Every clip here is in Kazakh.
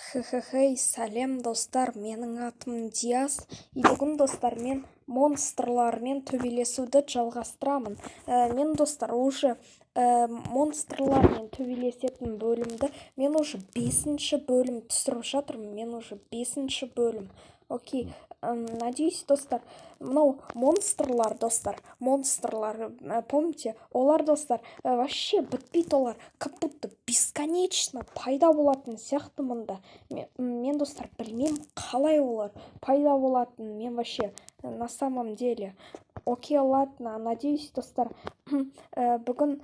Хе-хе-хей, сәлем, достар! Менің атым Диас, и бүгін, достар, мен монстрлармен төбелесуді жалғастырамын. Мен, достар, уже монстрлармен төбелесетін бөлімді, мен уже бесінші бөлім түсіріп жатырмын, мен уже бесінші бөлім. Окей, надеюсь, достар, мынау монстрлар, достар, монстрлар, помните, олар, достар, вообще бітпейді, олар как будто бесконечно пайда болатын сияқты мында. Мен, достар, білмеймін, қалай олар пайда болатынын, мен вообще, на самом деле. Окей, ладно, надеюсь, достар, бүгін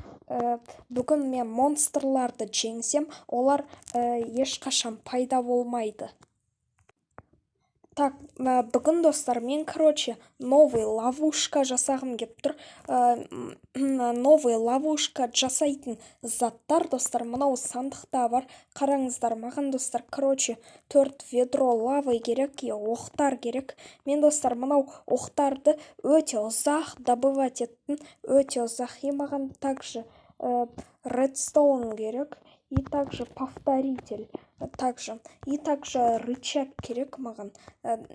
мен монстрларды жеңсем, олар ешқашан пайда болмайды. Так, бүгін, достар, мен, короче, новый ловушка жасағым кеп тұр. Новый ловушка жасайтын заттар, достар, мынау сандықта бар. Қараңыздар, маған, достар, короче, төрт ведро лавы керек и оқтар керек. Мен, достар, мынау оқтарды өте ұзақ добывать еттім, өте ұзақ. И маған также редстоун керек, и также повторитель, также и также рычаг керек маған,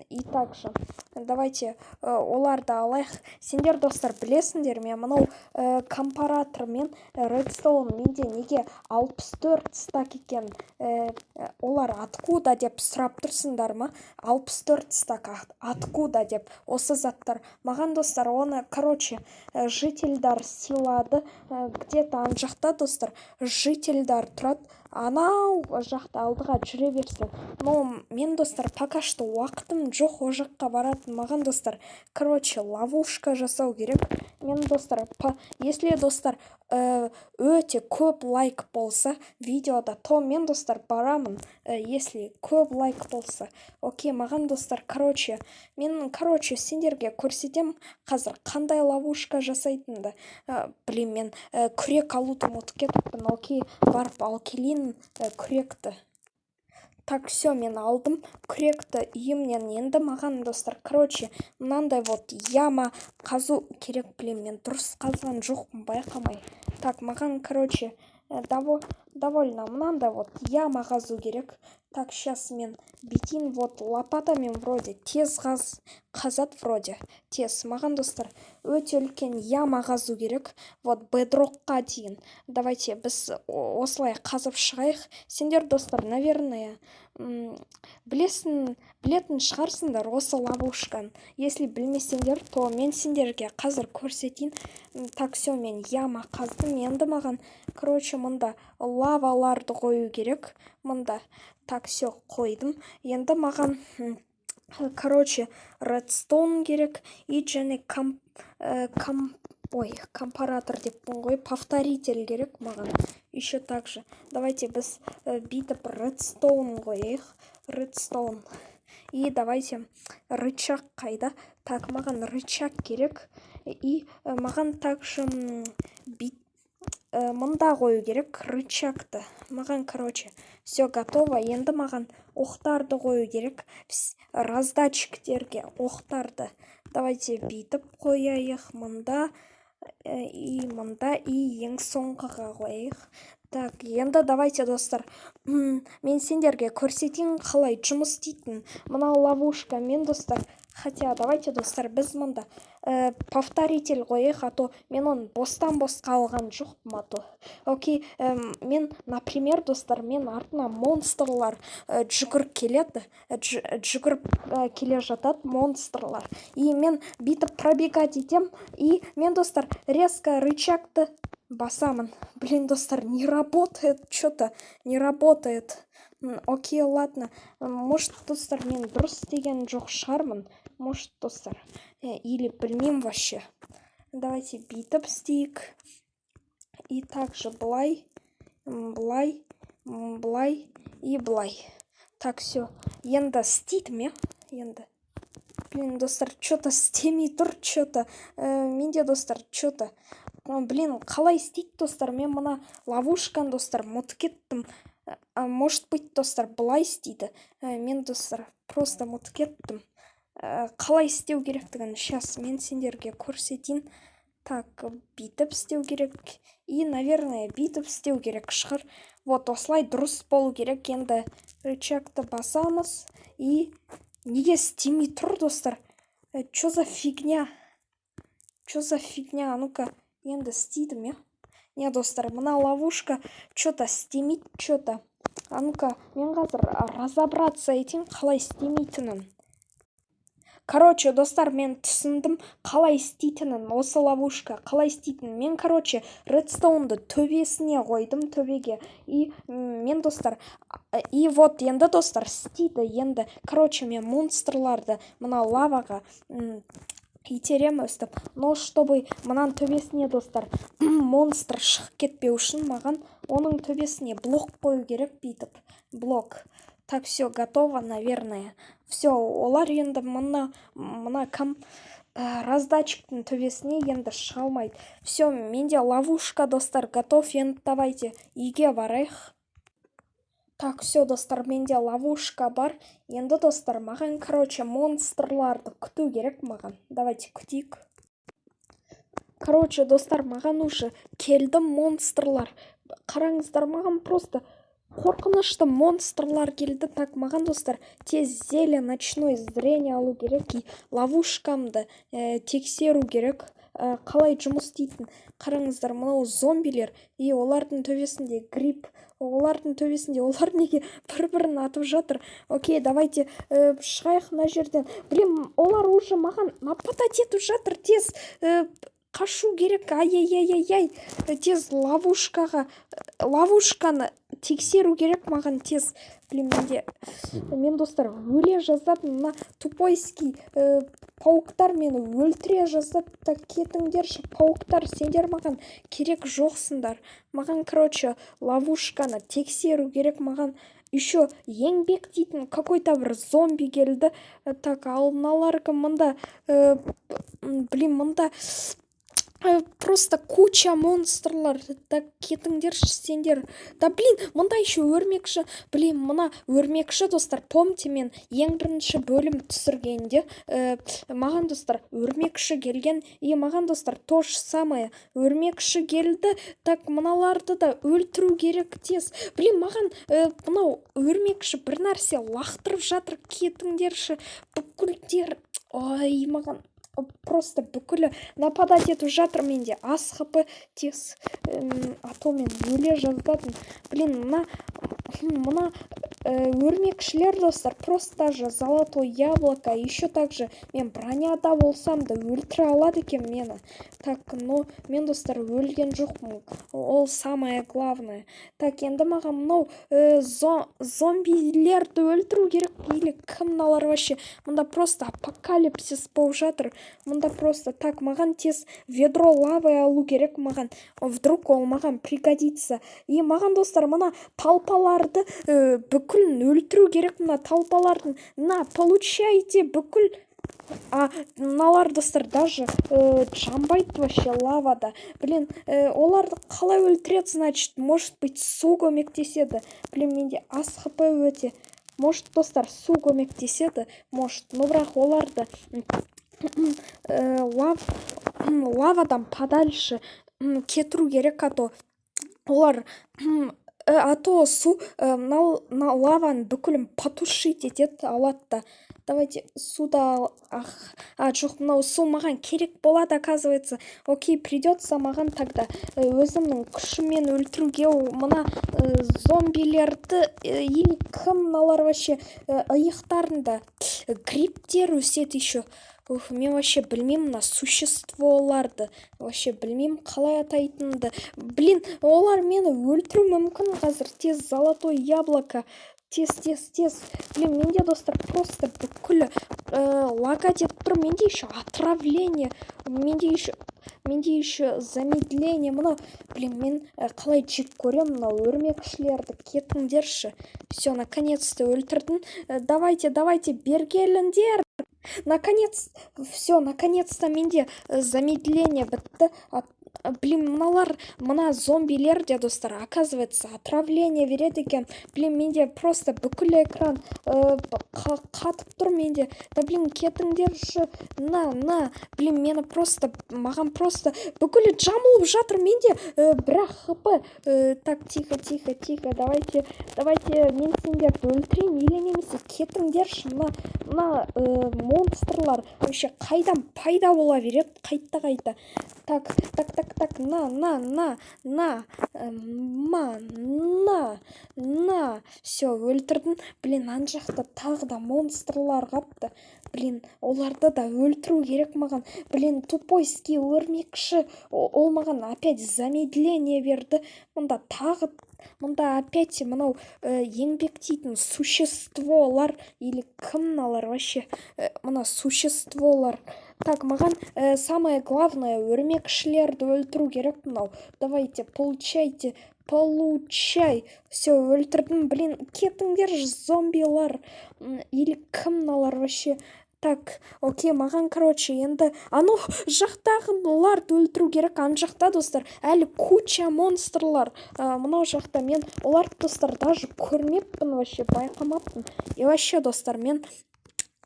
и также давайте оларды алайық. Сендер, достар, білесіңдер ме, мынау компаратор мен редстоун менде неге 64 стак екен, олар откуда деп сұрап тұрсыңдар ма? 64 стак откуда деп осы заттар маған, достар, оны, короче, жительдар сыйлады. Где-то ана жақта, достар, жительдар тұрады, анау жақта, алдыға жүре берсең. Но мен, достар, пока что уақытым жоқ ол жаққа баратын. Маған, достар, короче, ловушка жасау керек. Мен, достар, если, достар, өте көп лайк болса видеода, то мен, достар, барамын, если көп лайк болса. Окей, маған, достар, короче, мен, короче, сендерге көрсетем қазір қандай ловушка жасайтынымды. Блин, мен күрек алуды ұмытып кетіппін. Окей, барып алып келейін күректі. Так, все, мен алдым күректі үйімнен. Енді маған, достар, короче, мынандай вот яма қазу керек. Блин, мен дұрыс қазған жоқпын байқамай. Так, маған, короче, довольно мынандай вот яма қазу керек. Так, сейчас мен бүйтейін. Вот лопатамен вроде тез қазады, вроде тез. Маған, достар, өте үлкен яма қазу керек, вот бедрокқа дейін. Давайте біз осылай қазып шығайық. Сендер, достар, наверное, білетін шығарсыңдар осы ловушканы. Если білмесеңдер, то мен сендерге қазір көрсетейін. Так, все, мен яма қаздым. Енді маған, короче, мында лаваларды қою керек мында. Так, все, қойдым. Енді маған, короче, редстоун керек и және ком, ә, ком ой, компаратор деппін ғой, повторитель керек маған еще также. Давайте біз бүйтіп редстоун қояйық, редстоун. И давайте рычаг қайда? Так, маған рычаг керек и маған также мында қою керек рычагты маған. Короче, все готово. Енді маған оқтарды қою керек, раздатчиктерге оқтарды. Давайте бүйтіп қояйық мында и мында, и ең соңғыға қояйық. Так, енді давайте, достар, мен сендерге көрсетейін қалай жұмыс істейтінін мына ловушка мен, достар. Хотя давайте, достар, біз мында повторитель қояйық, а то мен оны бостан босқа алған жоқпын, а то. Окей, мен, например, достар, мен артынан монстрлар жүгіріп келеді, жүгіріп келе жатады монстрлар, и мен бүйтіп пробегать етем, и мен, достар, резко рычагты басамын. Блин, достар, не работает, что-то не работает. Окей, ладно, может, достар, мен дұрыс істеген жоқ шығармын, может, достар, или білмеймін вообще. Давайте бүйтіп істейік и также былай, былай, былай и былай. Так, все, енді істейді ме енді? Блин, достар, что-то істемей тұр, че-то менде, достар, че-то. Блин, қалай істейді, достар? Мен мына ловушканы, достар, ұмытып кеттім. Может быть, достар, былай істейді. Мен, достар, просто ұмытып кеттім қалай істеу керектігін. Сейчас мен сендерге көрсетейін. Так, бүйтіп істеу керек и, наверное, бүйтіп істеу керек шығар. Вот осылай дұрыс болу керек. Енді рычагты басамыз. И неге істемей тұр, достар? Че за фигня, че за фигня? А ну-ка, енді істейді ме? Не, достар, мына ловушка че-то істемейді че-то. А ну-ка, мен қазір разобраться етейін қалай істемейтінін. Короче, достар, мен түсіндім қалай істейтінін, осы ловушка қалай істейтінін. Мен, короче, редстоунды төбесіне қойдым, төбеге. И мен, достар, и вот енді, достар, істейді енді. Короче, мен монстрларды мына лаваға итеремін өстіп. Но чтобы мынаның төбесіне, достар, монстр шығып кетпеу үшін, маған оның төбесіне блок қою керек, бүйтіп блок. Так, все готово, наверное. Все, олар енді мына ком раздатчиктің төбесіне енді шыға алмайды. Все, менде ловушка, достар, готов. Енді давайте үйге барайық. Так, все, достар, менде ловушка бар. Енді, достар, маған, короче, монстрларды күту керек маған. Давайте күтейік. Короче, достар, маған уже келді монстрлар. Қараңыздар, маған просто қорқынышты монстрлар келді. Так, маған, достар, тез зелье ночной зрение алу керек и ловушкамды тексеру керек, қалай жұмыс істейтінін. Қараңыздар, мынау зомбилер и олардың төбесінде гриб, олардың төбесінде. Олар неге бір бірін атып жатыр? Окей, давайте шығайық мына жерден. Блин, олар уже маған нападать етіп жатыр. Тез қашу керек. Ай, ай, ай, ай, ай, тез ловушкаға, ловушканы тексеру керек маған тез. Блин, менде, мен, достар, өле жаздадым. Мына тупойский пауктар мені өлтіре жаздады. Так, кетіңдерші, пауктар, сендер маған керек жоқсыңдар. Маған, короче, ловушканы тексеру керек. Маған еще еңбек дейтін какой-то бір зомби келді. Так, ал мыналар кім мында? Блин, мында просто куча монстрлар. Да кетіңдерші сендер. Да блин, мында еще өрмекші. Блин, мына өрмекші, достар, помните, мен ең бірінші бөлім түсіргенде маған, достар, өрмекші келген. И маған, достар, то же самое өрмекші келді. Так, мыналарды да өлтіру керек тез. Блин, маған мынау өрмекші бір нәрсе лақтырып жатыр. Кетіңдерші бүкілдер. Ой, маған просто бүкілі нападать етіп жатыр. Менде аз хп, тез, а то мен өле жаздадым. Блин, мына өрмекшілер, достар, просто даже золотое яблоко, еще также мен броняда болсам да, өлтіре алады екен мені. Так, но мен, достар, өлген жоқпын, ол самое главное. Так, енді маған мынау зомбилерді өлтіру керек. Или кім мыналар вообще? Мында просто апокалипсис болып жатыр мында просто. Так, маған тез ведро лавы алу керек маған, вдруг ол маған пригодится. И маған, достар, мына толпаларды бүкілін өлтіру керек, мына толпалардың. На, получайте бүкіл. А мыналар, достар, даже жанбайды вообще лавада. Блин, оларды қалай өлтіреді? Значит, может быть, су көмектеседі. Блин, менде аз хп өте. Может, достар, су көмектеседі, может. Но бірақ оларды лавадан подальше кетіру керек, а то олар, а то су мына лаваның бүкілін потушить етеді, алады да. Давайте суда. Ах, а, жоқ, мынау су маған керек болады, оказывается. Окей, придется маған тогда өзімнің күшіммен өлтіруге мына зомбилерді. Или кім мыналар вообще? Иықтарында грибтер өседі еще. Уф, мен вообще білмеймін мына существоларды, вообще білмеймін қалай атайтынымды. Блин, олар мені өлтіруі мүмкін қазір. Тез золотое яблоко, тез, тез, тез. Блин, менде, достар, просто бүкіл лагать етіп тұр. Менде еще отравление, менде еще замедление мынау. Блин, мен қалай жек көремін мынау өрмекшілерді. Кетіңдерші. Все, наконец-то өлтірдім. Давайте, давайте, бері келіңдер. Наконец, все, наконец-то менде замедление бітті. Блин, мыналар, мына зомбилер де, достар, оказывается, отравление береді екен. Блин, менде просто бүкіл экран қатып тұр менде. Да блин, кетіңдерші. На, на. Блин, мені просто, маған просто бүкілі жамылып жатыр. Менде бірақ хп. Так, тихо, тихо, тихо. Давайте, давайте, мен сендерді өлтірейін или немесе кетіңдерші. Мына монстрлар вообще қайдан пайда бола береді қайта қайта? Так, так, так, так, на, на, на, на, ма, на, на. Все, өлтірдім. Блин, ана жақта тағы да монстрлар қапты. Блин, оларды да өлтіру керек маған. Блин, тупойский өрмекші, ол маған опять замедление берді. Мында тағы, мында опять мынау еңбектейтін существолар или кім мыналар вообще, мына существолар. Так, маған самое главное өрмекшілерді өлтіру керек мынау. Давайте, получайте, получай. Все, өлтірдім. Блин, кетіңдерші, зомбилар или кім мыналар вообще? Так, окей, маған, короче, енді анау жақтағыларды өлтіру керек. Ана жақта, достар, әлі куча монстрлар. Мынау жақта мен оларды, достар, даже көрмеппін вообще, байқамаппын. И вообще, достар, мен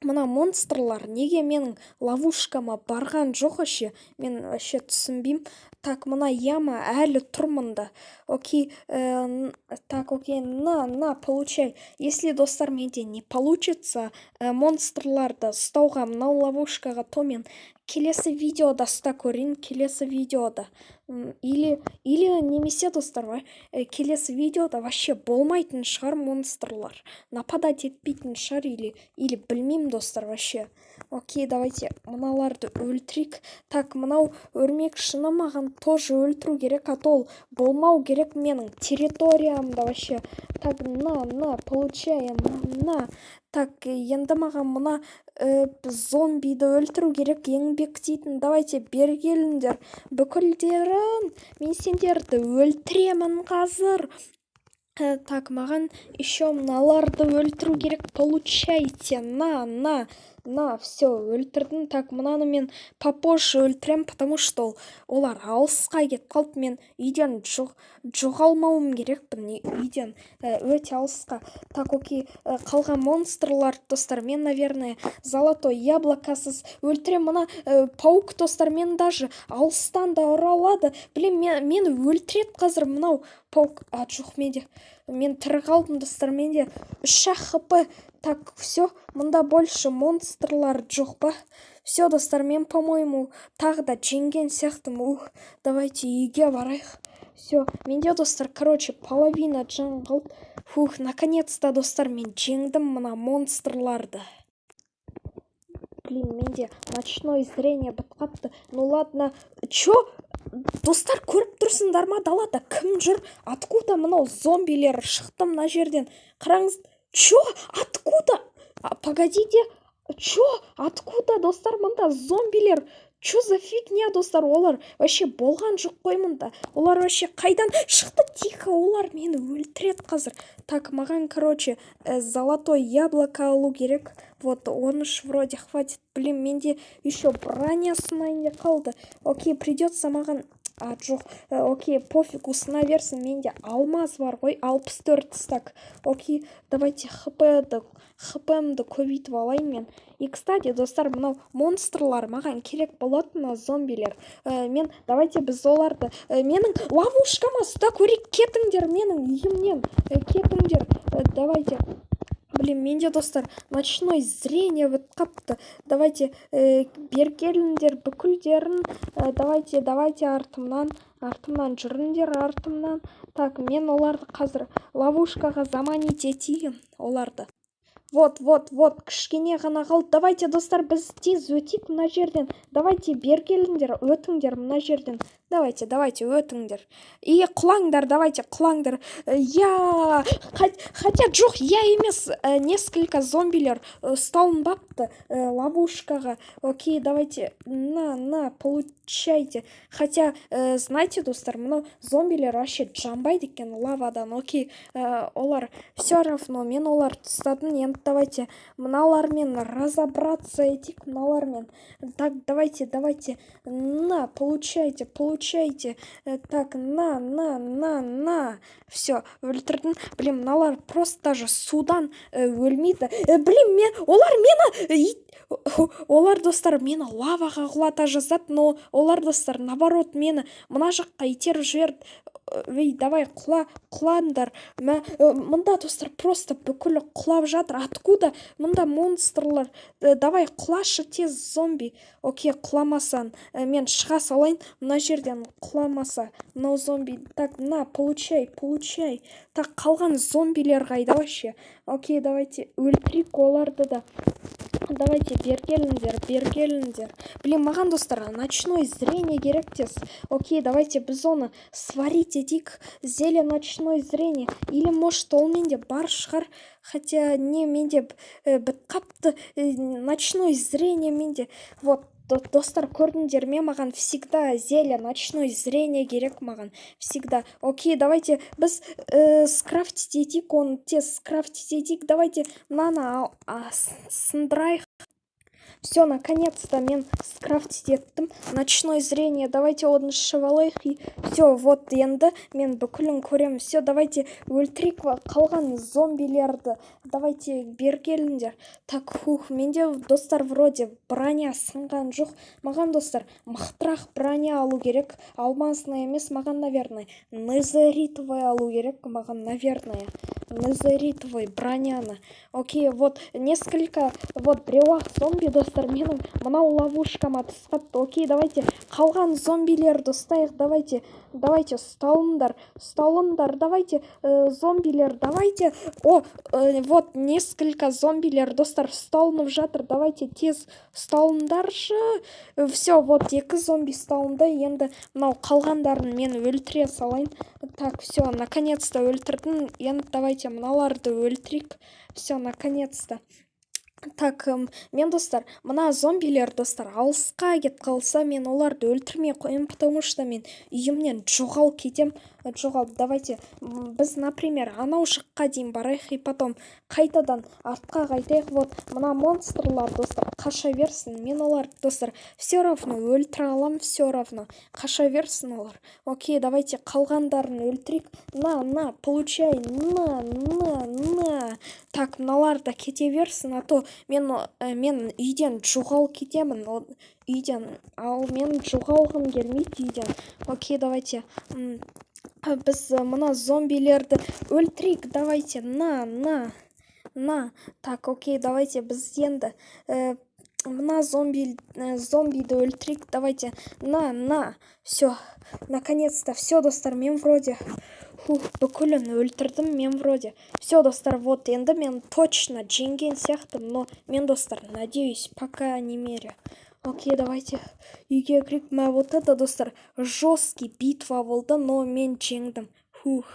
мына монстрлар неге менің ловушкама барған жоқ вообще, мен вообще түсінбеймін. Так, мына яма әлі тұр мында. Окей, так, окей, на, на, получай. Если, достар, менде не получится монстрларды ұстауға мынау ловушкаға, то мен келесі видеода ұстап көрейін, келесі видеода. Или немесе, достар, келесі видеода вообще болмайтын шығар, монстрлар нападать етпейтін шығар или білмеймін, достар, вообще. Окей, давайте мыналарды өлтірейік. Так, мынау өрмекшіні маған тоже өлтіру керек, а то ол болмау керек менің территориямда вообще. Так, на, на, получаем, на. Так, енді маған мына зомбиді өлтіру керек, еңбектейтін. Давайте, бері келіңдер бүкілдерің, мен сендерді өлтіремін қазір. Так, маған еще мыналарды өлтіру керек. Получайте, на, на, на. Все, өлтірдім. Так, мынаны мен попозже өлтірем, потому что олар алысқа кетіп қалды. Мен үйден жоғалмауым керекпін, үйден өте алысқа. Так, окей, қалған монстрлар, достар, мен, наверное, золотой яблокосыз өлтірем. Мына паук, достар, мен даже алыстан да ұра алады. Блин, мені өлтіреді қазір мынау паук. А, жоқ, менде, мен тірі қалдым, достар, менде үш ақ хп. Так, все, мында больше монстрлар жоқ па? Все, достар, мен, по моему, тағы да жеңген сияқтымын. Ух, давайте үйге барайық. Все, менде, достар, короче, половина жан қалды. Фух, наконец то, достар, мен жеңдім мына монстрларды. Блин, менде ночное зрение бітіп қапты. Ну ладно. Чё, достар, көріп тұрсыңдар ма, далада кім жүр? Откуда мынау зомбилер шықты мына жерден? Қараңыз, чё, откуда? Погодите, чё, откуда, достар, мында зомбилер? Чё за фигня, достар? Олар вообще болған жоқ қой мында. Олар вообще қайдан шықты? Тихо, олар мені өлтіреді қазір. Так, маған, короче, золотой яблоко алу керек. Вот, 13 вроде хватит. Блин, менде еще броня сынайын деп қалды. Окей, придется маған, а, жоқ, окей, пофигу, сына берсін. Менде алмаз бар ғой, 64 стак. Окей, давайте хпмді көбейтіп алайын мен. И кстати, достар, мынау монстрлар маған керек болады, мына зомбилер. Мен, давайте, біз оларды менің ловушкама ұстап көрейік. Кетіңдер менің үйімнен, кетіңдер. Давайте. Блин, менде, достар, ночной зрение бітіп қапты. Давайте, бері келіңдер бүкілдерін. Давайте, давайте, артымнан, артымнан жүріңдер, артымнан. Так, мен оларды қазір ловушкаға заманить етейін оларды. Вот, вот, вот, кішкене ғана қалды. Давайте, достар, біз тез өтейік мына жерден. Давайте, бері келіңдер, өтіңдер мына жерден. Давайте, давайте, өтіңдер и құлаңдар. Давайте, құлаңдар. Я, хотя жоқ, я емес, несколько зомбилер ұсталынбапты ловушкаға. Окей, давайте, на, на, получайте. Хотя, знаете, достар, мынау зомбилер вообще жанбайды екен лавадан. Окей, олар все равно, мен оларды ұстадым. Енді давайте мыналармен разобраться етейік, мыналармен. Так, давайте, давайте, на, получайте, получайте. получайте. Так, на, на, на, на. Все, өлтірдім. Блин, мыналар просто даже судан өлмейді. Блин, мен олар мені олар, достар, мені лаваға құлата жаздады, но олар, достар, наоборот, мені мына жаққа итеріп жіберді. Ей, давай, құла, құлаңдар. Мә, мында, достар, просто бүкілі құлап жатыр. Откуда мында монстрлар? Давай, құлашы тез, зомби. Окей, құламасаң, мен шыға салайын мына жерден, құламаса мынау зомби. Так, на, получай, получай. Так, қалған зомбилер қайда вообще? Окей, давайте өлтірейік оларды да. Давайте, бері келіңдер, бері келіңдер. Блин, маған, достар, ночной зрение керек тез. Окей, давайте біз оны сварить етейік, зелье ночной зрение. Или, может, ол менде бар шығар. Хотя не, менде бітіп қапты ночной зрение менде. Вот, достар, көрдіңдер ме, маған всегда зелье ночной зрение керек, маған всегда. Окей, давайте біз скрафтить етейік оны, тез скрафтить етейік. Давайте мынаны сындырайық. Все, наконец-то мен скрафтить еттім ночной зрение. Давайте оны ішіп алайық. И все, вот, енді мен бүкілін көремін. Все, давайте өлтірейік қалған зомбилерді. Давайте, бері келіңдер. Так, хух, менде, достар, вроде броня сынған жоқ. Маған, достар, мықтырақ броня алу керек. Алмазный емес, маған, наверное, незеритовый алу керек. Маған, наверное, незеритовый броняны. Окей, вот несколько, вот біреу ақ зомби, достар, менің мынау ловушкама түсіп қалыпты. Окей, давайте қалған зомбилерді ұстайық. Давайте, давайте, ұсталыңдар, ұсталыңдар. Давайте, зомбилер, давайте. О, вот несколько зомбилер, достар, ұсталынып жатыр. Давайте, тез ұсталыңдаршы. Все, вот екі зомби ұсталынды. Енді мынау қалғандарын мен өлтіре салайын. Так, все, наконец то өлтірдім. Енді давайте мыналарды өлтірейік. Все, наконец то. Так, мен, достар, мына зомбилер, достар, алысқа кетіп қалса, мен оларды өлтірмей қоямын, потому что мен үйімнен жоғалып кетем, жоғалып. Давайте біз, например, анау жаққа дейін барайық и потом қайтадан артқа қайтайық. Вот мына монстрлар, достар, қаша берсін. Мен оларды, достар, все равно өлтіре аламын, все равно қаша берсін олар. Окей, давайте қалғандарын өлтірейік. На, на, получай, на, на, на. Так, мыналар да кете берсін, а то мен үйден жоғалып кетемін үйден, ал мен жоғалғым келмейді үйден. Окей, давайте біз мына зомбилерді өлтірейік. Давайте, на, на, на. Так, окей, давайте біз енді мына зомбиді өлтірейік. Давайте, на, на. Все, наконец то все, достар, мен вроде, фух, бүкілін өлтірдім мен вроде. Все, достар, вот енді мен точно жеңген сияқтымын, но мен, достар, надеюсь, по крайней мере. Окей, давайте үйге кірейік. Мә, вот это, достар, жесткий битва болды, но мен жеңдім. Фух.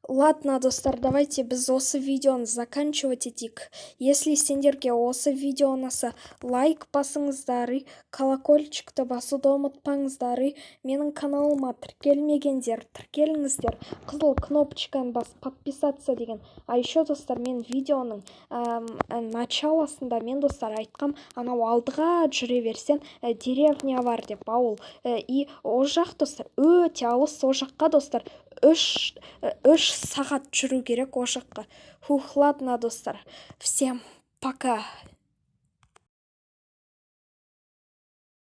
Ладно, достар, давайте біз осы видеоны заканчивать етейік. Если сендерге осы видео ұнаса, лайк басыңыздар и колокольчикті басуды ұмытпаңыздар. И менің каналыма тіркелмегендер, тіркеліңіздер, қызыл кнопочканы басып, подписаться деген. А еще, достар, мен видеоның началосында мен, достар, айтқам, анау алдыға жүре берсең, деревня бар деп, ауыл. И ол жақ, достар, өте алыс. Ол жаққа, достар, 3 сағат жүру керек ол жаққа. Фух, ладно, достар, всем пока.